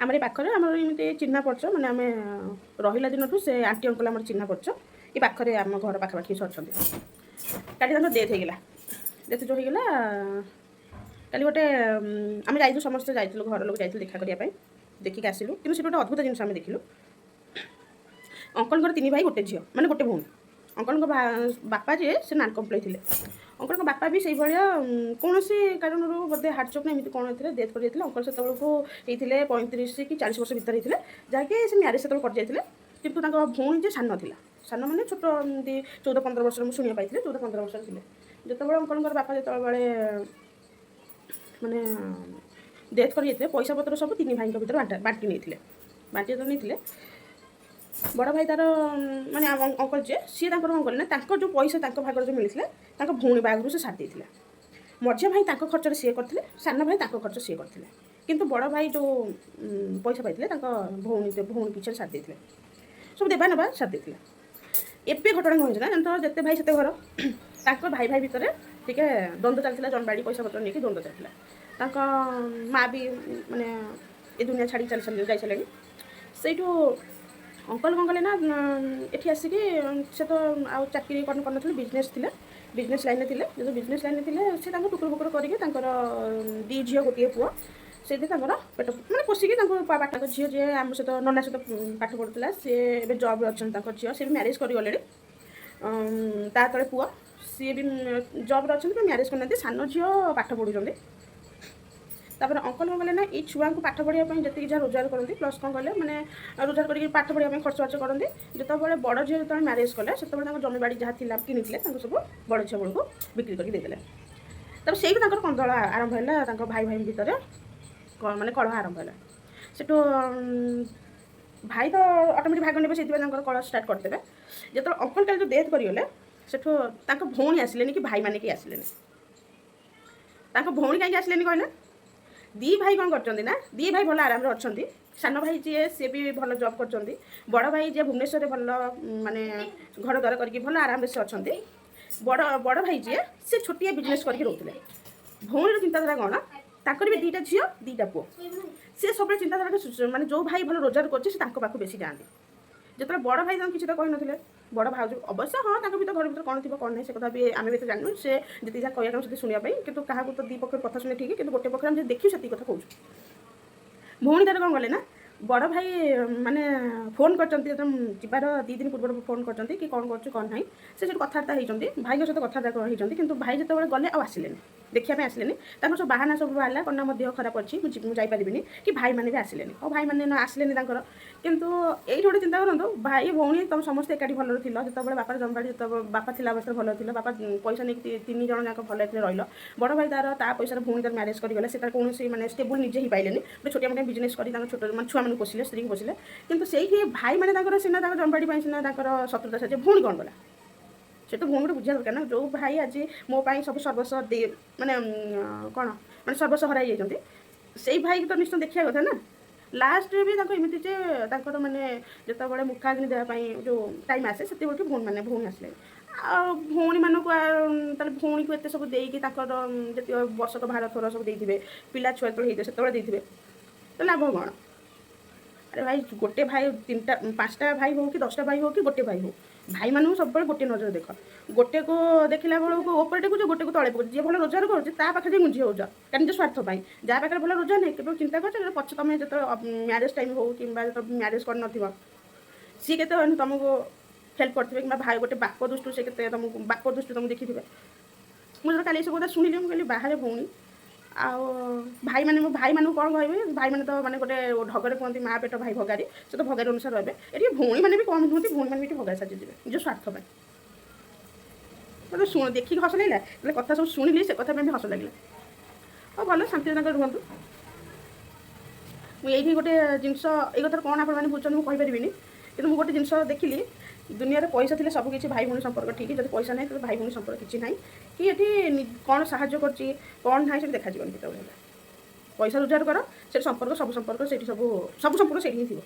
ଆମର ଏ ପାଖରେ ଆମର ଏମିତି ଚିହ୍ନା ପରିଚୟ, ମାନେ ଆମେ ରହିଲା ଦିନଠୁ ସେ ଆଣ୍ଟି ଅଙ୍କଲ ଆମର ଚିହ୍ନା ପରିଚୟ। ଏ ପାଖରେ, ଆମ ଘର ପାଖାପାଖି ସେ ଅଛନ୍ତି। କାଲି ତାଙ୍କର ଡେଥ୍ ହେଇଗଲା। ଡେଥ୍ ଯେଉଁ ହେଇଗଲା କାଲି ଗୋଟେ ଆମେ ଯାଇଥିଲୁ, ସମସ୍ତେ ଯାଇଥିଲୁ, ଘର ଲୋକ ଯାଇଥିଲୁ ଦେଖା କରିବା ପାଇଁ। ଦେଖିକି ଆସିଲୁ। କିନ୍ତୁ ସେଠି ଗୋଟେ ଅଦ୍ଭୁତ ଜିନିଷ ଆମେ ଦେଖିଲୁ। ଅଙ୍କଲଙ୍କର ତିନି ଭାଇ, ଗୋଟେ ଝିଅ, ମାନେ ଗୋଟେ ଭଉଣୀ। ଅଙ୍କଲଙ୍କ ବାପା ଯିଏ, ସେ ନାଲକୋ ଏମ୍ପ୍ଲୟି ଥିଲେ। ଅଙ୍କଲଙ୍କ ବାପା ବି ସେଇଭଳିଆ କୌଣସି କାରଣରୁ ବୋଧେ ହାର୍ଟ ଚୋକ୍ ନା ଏମିତି କ'ଣ ହେଇଥିଲେ, ଡେଥ୍ କରିଯାଇଥିଲେ। ଅଙ୍କଲ ସେତେବେଳକୁ ହେଇଥିଲେ 35 କି 40 ବର୍ଷ ଭିତରେ ହେଇଥିଲେ, ଯାହାକି ସେ ମ୍ୟାରେଜ୍ ସେତେବେଳେ କରିଯାଇଥିଲେ। କିନ୍ତୁ ତାଙ୍କ ଭଉଣୀ ଯେ ସାନ ଥିଲା, ସାନ ମାନେ ଛୋଟ, ଏମିତି 14-15 ବର୍ଷର, ମୁଁ ଶୁଣିବାକୁ ପାଇଥିଲି 14-15 ବର୍ଷର ଥିଲେ। ଯେତେବେଳେ ଅଙ୍କଲଙ୍କର ବାପା ଯେତେବେଳେ ମାନେ ଡେଥ୍ କରିଯାଇଥିଲେ, ପଇସା ପତ୍ର ସବୁ ତିନି ଭାଇଙ୍କ ଭିତରେ ବାଣ୍ଟି ନେଇଥିଲେ। ବାଣ୍ଟି ଯେତେବେଳେ ନେଇଥିଲେ, ବଡ଼ ଭାଇ ତାର ମାନେ ଆମ ଅଙ୍କଲ ଯିଏ, ସିଏ ତାଙ୍କର କ'ଣ କଲେ ନା, ତାଙ୍କ ଯେଉଁ ପଇସା ତାଙ୍କ ଭାଗରେ ଯେଉଁ ମିଳିଥିଲା, ତାଙ୍କ ଭଉଣୀ ବାହାଘରକୁ ସେ ସାରି ଦେଇଥିଲେ। ମଝିଆ ଭାଇ ତାଙ୍କ ଖର୍ଚ୍ଚରେ ସିଏ କରିଥିଲେ, ସାନ ଭାଇ ତାଙ୍କ ଖର୍ଚ୍ଚ ସିଏ କରିଥିଲେ। କିନ୍ତୁ ବଡ଼ ଭାଇ ଯେଉଁ ପଇସା ପାଇଥିଲେ, ତାଙ୍କ ଭଉଣୀ ଭଉଣୀ ପିଛାରେ ସାରି ଦେଇଥିଲେ, ସବୁ ଦେବା ନେବା ସାରି ଦେଇଥିଲେ। ଏବେ ଘଟଣା କ'ଣ ହେଇଛି ନା, ଜାଣିଥ ଯେତେ ଭାଇ ସେତେ ଘର, ତାଙ୍କ ଭାଇ ଭାଇ ଭିତରେ ଟିକେ ଦ୍ୱନ୍ଦ୍ୱ ଚାଲିଥିଲା। ଜମିବାଡ଼ି ପଇସା ପତ୍ର ନେଇକି ଦ୍ୱନ୍ଦ୍ୱ ଚାଲିଥିଲା। ତାଙ୍କ ମା ବି ମାନେ ଏ ଦୁନିଆ ଛାଡ଼ିକି ଚାଲି ଯାଇ ସାରିଲେଣି। ସେଇଠୁ ଅଙ୍କଲ କ'ଣ କଲେ ନା, ଏଠି ଆସିକି ସେ ତ ଆଉ ଚାକିରି କରିନଥିଲେ, ବିଜନେସ୍ ଥିଲେ, ବିଜନେସ୍ ଲାଇନ୍ରେ ଥିଲେ। ଯେତେବେଳେ ବିଜନେସ୍ ଲାଇନ୍ରେ ଥିଲେ, ସେ ତାଙ୍କୁ ଟୁକୁର ଫୁକୁର କରିକି ତାଙ୍କର ଦୁଇ ଝିଅ ଗୋଟିଏ ପୁଅ, ସେଇଠି ତାଙ୍କର ପେଟ ମାନେ ପୋଷିକି ତାଙ୍କୁ ତାଙ୍କ ଝିଅ ଯିଏ ଆମ ସହିତ ନନା ସହିତ ପାଠ ପଢ଼ୁଥିଲା, ସିଏ ଏବେ ଜବ୍ରେ ଅଛନ୍ତି। ତାଙ୍କ ଝିଅ ସେ ବି ମ୍ୟାରେଜ୍ କରିଗଲେଣି। ତା ତଳେ ପୁଅ, ସିଏ ବି ଜବ୍ରେ ଅଛନ୍ତି, ମ୍ୟାରେଜ୍ କରିନାହାନ୍ତି। ସାନ ଝିଅ ପାଠ ପଢ଼ୁଛନ୍ତି। ତାପରେ ଅଙ୍କଲ କ'ଣ କଲେ ନା, ଏଇ ଛୁଆଙ୍କୁ ପାଠ ପଢ଼ିବା ପାଇଁ ଯେତିକି ଯାହା ରୋଜଗାର କରନ୍ତି, ପ୍ଲସ୍ କ'ଣ କଲେ, ମାନେ ରୋଜଗାର କରିକି ପାଠ ପଢ଼ିବା ପାଇଁ ଖର୍ଚ୍ଚ ବାର୍ଚ୍ଚ କରନ୍ତି। ଯେତେବେଳେ ବଡ଼ ଝିଅ ଯେତେବେଳେ ମ୍ୟାରେଜ୍ କଲେ, ସେତେବେଳେ ତାଙ୍କ ଜମିବାଡ଼ି ଯାହା ଥିଲା, କିଣିଥିଲେ, ତାଙ୍କୁ ସବୁ ବଡ଼ ଝିଅ ବେଳକୁ ବିକ୍ରି କରିକି ଦେଇଦେଲେ। ତାପରେ ସେଇଠୁ ତାଙ୍କର କନ୍ଦଳ ଆରମ୍ଭ ହେଲା। ତାଙ୍କ ଭାଇ ଭାଇ ଭିତରେ ମାନେ କଳହ ଆରମ୍ଭ ହେଲା। ସେଠୁ ଭାଇ ତ ଅଟୋମେଟିକ୍ ଭାଗ ନେବେ, ସେଇଥିପାଇଁ ତାଙ୍କର କଳହ ଷ୍ଟାର୍ଟ କରିଦେବେ। ଯେତେବେଳେ ଅଙ୍କଲ କାଲି ଯେଉଁ ଡେଥ୍ କରିଗଲେ, ସେଠୁ ତାଙ୍କ ଭଉଣୀ ଆସିଲେନି କି ଭାଇମାନେ କେହି ଆସିଲେନି। ତାଙ୍କ ଭଉଣୀ କାହିଁକି ଆସିଲେନି କହିଲେ, ଦୁଇ ଭାଇ କ'ଣ କରିଛନ୍ତି ନା, ଦୁଇ ଭାଇ ଭଲ ଆରାମରେ ଅଛନ୍ତି। ସାନ ଭାଇ ଯିଏ, ସିଏ ବି ଭଲ ଜବ୍ କରୁଛନ୍ତି। ବଡ଼ ଭାଇ ଯିଏ, ଭୁବନେଶ୍ୱରରେ ଭଲ ମାନେ ଘର ଦ୍ୱାର କରିକି ଭଲ ଆରାମରେ ସେ ଅଛନ୍ତି। ବଡ଼ ବଡ଼ ଭାଇ ଯିଏ, ସେ ଛୋଟିଆ ବିଜନେସ୍ କରିକି ରହୁଥିଲେ। ଭଉଣୀର ଚିନ୍ତାଧାରା କ'ଣ? ତାଙ୍କର ବି ଦୁଇଟା ଝିଅ, ଦୁଇଟା ପୁଅ। ସେ ସବୁବେଳେ ଚିନ୍ତାଧାରା, ମାନେ ଯେଉଁ ଭାଇ ଭଲ ରୋଜଗାର କରୁଛି, ସେ ତାଙ୍କ ପାଖକୁ ବେଶୀ ଯାଆନ୍ତି। ଯେତେବେଳେ ବଡ଼ ଭାଇ ତାଙ୍କୁ କିଛି ତ କହିନଥିଲେ, ବଡ଼ ଭାଉଜ ଅବଶ୍ୟ ହଁ, ତାଙ୍କ ଭିତରେ ଘର ଭିତରେ କ'ଣ ଥିବ କ'ଣ ନାହିଁ, ସେ କଥା ବି ଆମେ ବି ଏତେ ଜାଣିନୁ। ସେ ଯେତିକି ଯାହା କହିବା କାମ ସେତିକି ଶୁଣିବା ପାଇଁ। କିନ୍ତୁ କାହାକୁ ତ ଦୁଇ ପକ୍ଷରୁ କଥା ଶୁଣିଲେ ଠିକ୍, କିନ୍ତୁ ଗୋଟେ ପକ୍ଷରେ ଆମେ ଯଦି ଦେଖିବୁ, ସେତିକି କଥା କହୁଛୁ। ଭଉଣୀ ତାର କ'ଣ କଲେ ନା, ବଡ଼ ଭାଇ ମାନେ ଫୋନ୍ କରିଛନ୍ତି, ଯେତେବେଳେ ଯିବାର 2 ଦିନ ପୂର୍ବରୁ ଫୋନ୍ କରିଛନ୍ତି କି କ'ଣ କରୁଛୁ କ'ଣ ନାହିଁ। ସେ ସେଠି କଥାବାର୍ତ୍ତା ହେଇଛନ୍ତି, ଭାଇଙ୍କ ସହିତ କଥାବାର୍ତ୍ତା ହେଇଛନ୍ତି। କିନ୍ତୁ ଭାଇ ଯେତେବେଳେ ଗଲେ, ଆଉ ଆସିଲେନି, ଦେଖିବା ପାଇଁ ଆସିଲେନି। ତାଙ୍କର ସବୁ ବାହାନା ସବୁ ବାହାରିଲା କ'ଣ ନା, ମୋ ଦେହ ଖରାପ ଅଛି, ମୁଁ ଯାଇପାରିବିନି, କି ଭାଇମାନେ ବି ଆସିଲେନି। ଆଉ ଭାଇମାନେ ନ ଆସିଲେନି ତାଙ୍କର। କିନ୍ତୁ ଏଇଠି ଗୋଟେ ଚିନ୍ତା କରନ୍ତୁ, ଭାଇ ଭଉଣୀ ତମେ ସମସ୍ତେ ଏକାଠି ଭଲରେ ଥିଲ। ଯେତେବେଳେ ବାପାର ଜମିବାଡ଼ି, ଯେତେବେଳେ ବାପା ଥିଲା ଅବସ୍ଥାରେ ଭଲ ଥିଲ। ବାପା ପଇସା ନେଇକି ତିନି ଜଣ ଯାକ ଭଲ ଥିଲେ, ରହିଲ। ବଡ଼ ଭାଇ ତାର ତା ପଇସାରେ ଭଉଣୀ ତାର ମ୍ୟାରେଜ୍ କରିଗଲେ। ସେ ତାର କୌଣସି ମାନେ ଷ୍ଟେବୁଲ୍ ନିଜେ ହେଇପାରିଲେନି। ଗୋଟେ ଛୋଟିଆ ମୋଟିଆ ବିଜନେସ୍ କରି ତାଙ୍କ ଛୋଟ ମାନେ ଛୁଆମାନଙ୍କୁ ପୋଷିଲେ, ସ୍ତ୍ରୀକୁ ପୋଷିଲେ। କିନ୍ତୁ ସେଇଠି ଭାଇମାନେ ତାଙ୍କର ସିନା ତାଙ୍କ ଜମିବାଡ଼ି ପାଇଁ ସିନା ତାଙ୍କର ଶତ୍ରୁତା ସାଜି, ଭଉଣୀ କ'ଣ କଲା? ସେ ତ ଭଉଣୀ ଗୋଟେ ବୁଝିବା ଦରକାର ନା, ଯେଉଁ ଭାଇ ଆଜି ମୋ ପାଇଁ ସବୁ ସର୍ବସ୍ୱ ଦେଇ ମାନେ କ'ଣ ମାନେ ସର୍ବସ୍ୱ ହରାଇ ଯାଇଛନ୍ତି, ସେଇ ଭାଇକି ତ ନିଶ୍ଚୟ ଦେଖିବା କଥା ନା। ଲାଷ୍ଟରେ ବି ତାଙ୍କ ଏମିତି ଯେ ତାଙ୍କର ମାନେ ଯେତେବେଳେ ମୁଖାଗ୍ନି ଦେବା ପାଇଁ ଯେଉଁ ଟାଇମ୍ ଆସେ, ସେତେବେଳେ ବି ଭଉଣୀ ମାନେ ଭଉଣୀ ଆସିଲେ। ଆଉ ଭଉଣୀମାନଙ୍କୁ ତାହେଲେ ଭଉଣୀକୁ ଏତେ ସବୁ ଦେଇକି ତାଙ୍କର ଯେତିକ ବର୍ଷକ ଭାର ଥୋର ସବୁ ଦେଇଥିବେ, ପିଲା ଛୁଆ ଯେତେବେଳେ ହେଇଥିବେ ସେତେବେଳେ ଦେଇଥିବେ, ତ ଲାଭ କ'ଣ? ଆରେ ଭାଇ, ଗୋଟେ ଭାଇ, ତିନିଟା ପାଞ୍ଚଟା ଭାଇ ହଉ କି 10ଟା ଭାଇ ହଉ କି ଗୋଟେ ଭାଇ ହଉ, ଭାଇମାନଙ୍କୁ ସବୁବେଳେ ଗୋଟିଏ ନଜର ଦେଖ। ଗୋଟେକୁ ଦେଖିଲା ବେଳକୁ ଉପରେ ଟେକୁଛ, ଗୋଟେକୁ ତଳେ ପକଉଛ। ଯିଏ ଭଲ ରୋଜଗାର କରୁଛି, ତା ପାଖରେ ଯାଇ ଗୁଞ୍ଜି ହେଉଛ, କାରଣ ନିଜ ସ୍ୱାର୍ଥ ପାଇଁ। ଯାହା ପାଖରେ ଭଲ ରୋଜଗାର ନାହିଁ, କେବେ ଚିନ୍ତା କରୁଛ ଯେ ପଛେ ତମେ ଯେତେବେଳେ ମ୍ୟାରେଜ୍ ଟାଇମ୍ ହଉ କିମ୍ବା ଯେତେବେଳେ ମ୍ୟାରେଜ୍ କରିନଥିବ, ସିଏ କେତେ ମାନେ ତମକୁ ହେଲ୍ପ କରିଥିବେ, କିମ୍ବା ଭାଇ ଗୋଟେ ବାପ ଦୃଷ୍ଟିରୁ ସେ କେତେ ତମକୁ ବାପ ଦୃଷ୍ଟିରୁ ତମକୁ ଦେଖିଥିବେ। ମୁଁ ଯେତେବେଳେ କାଲି ଏସବୁ କଥା ଶୁଣିଲି, ମୁଁ କହିଲି ବାହାରେ ଭଉଣୀ ଆଉ ଭାଇମାନେ, ମୁଁ ଭାଇମାନଙ୍କୁ କ'ଣ କହିବି? ଭାଇମାନେ ତ ମାନେ ଗୋଟେ ଢଗରେ କୁହନ୍ତି, ମା ପେଟ ଭାଇ ଭଗାରୀ। ସେ ତ ଭଗାରୀ ଅନୁସାରେ ରହିବେ। ଏଠି ଭଉଣୀମାନେ ବି କମ୍ ନୁହନ୍ତି, ଭଉଣୀମାନେ ବି ଏଠି ଭଗାରୀ ସାଜିଯିବେ ନିଜ ସ୍ୱାର୍ଥ ପାଇଁ। ମୋତେ ଶୁଣ ଦେଖିକି ହସ ଲାଗିଲା। ହେଲେ କଥା ସବୁ ଶୁଣିଲି, ସେ କଥା ପାଇଁ ବି ହସ ଲାଗିଲା। ହଉ, ଭଲ ଶାନ୍ତିରେ ତାଙ୍କର ରୁହନ୍ତୁ। ମୁଁ ଏଇଠି ଗୋଟେ ଜିନିଷ, ଏଇ କଥାରେ କ'ଣ ଆପଣମାନେ ବୁଝୁଛନ୍ତି ମୁଁ କହିପାରିବିନି, କିନ୍ତୁ ମୁଁ ଗୋଟେ ଜିନିଷ ଦେଖିଲି, ଦୁନିଆରେ ପଇସା ଥିଲେ ସବୁ କିଛି, ଭାଇ ଭଉଣୀ ସମ୍ପର୍କ ଠିକ୍। ଯଦି ପଇସା ନାହିଁ, ତେବେ ଭାଇ ଭଉଣୀ ସମ୍ପର୍କ କିଛି ନାହିଁ। କି ଏଠି କ'ଣ ସାହାଯ୍ୟ କରୁଛି କ'ଣ ନାହିଁ, ସେଠି ଦେଖାଯିବନି କେତେବେଳେ ହେଲେ। ପଇସା ରୋଜଗାର କର, ସେଠି ସମ୍ପର୍କ, ସବୁ ସମ୍ପର୍କ ସେଇଠି, ସବୁ ସବୁ ସମ୍ପର୍କ ସେଇଠି ହିଁ ଥିବ।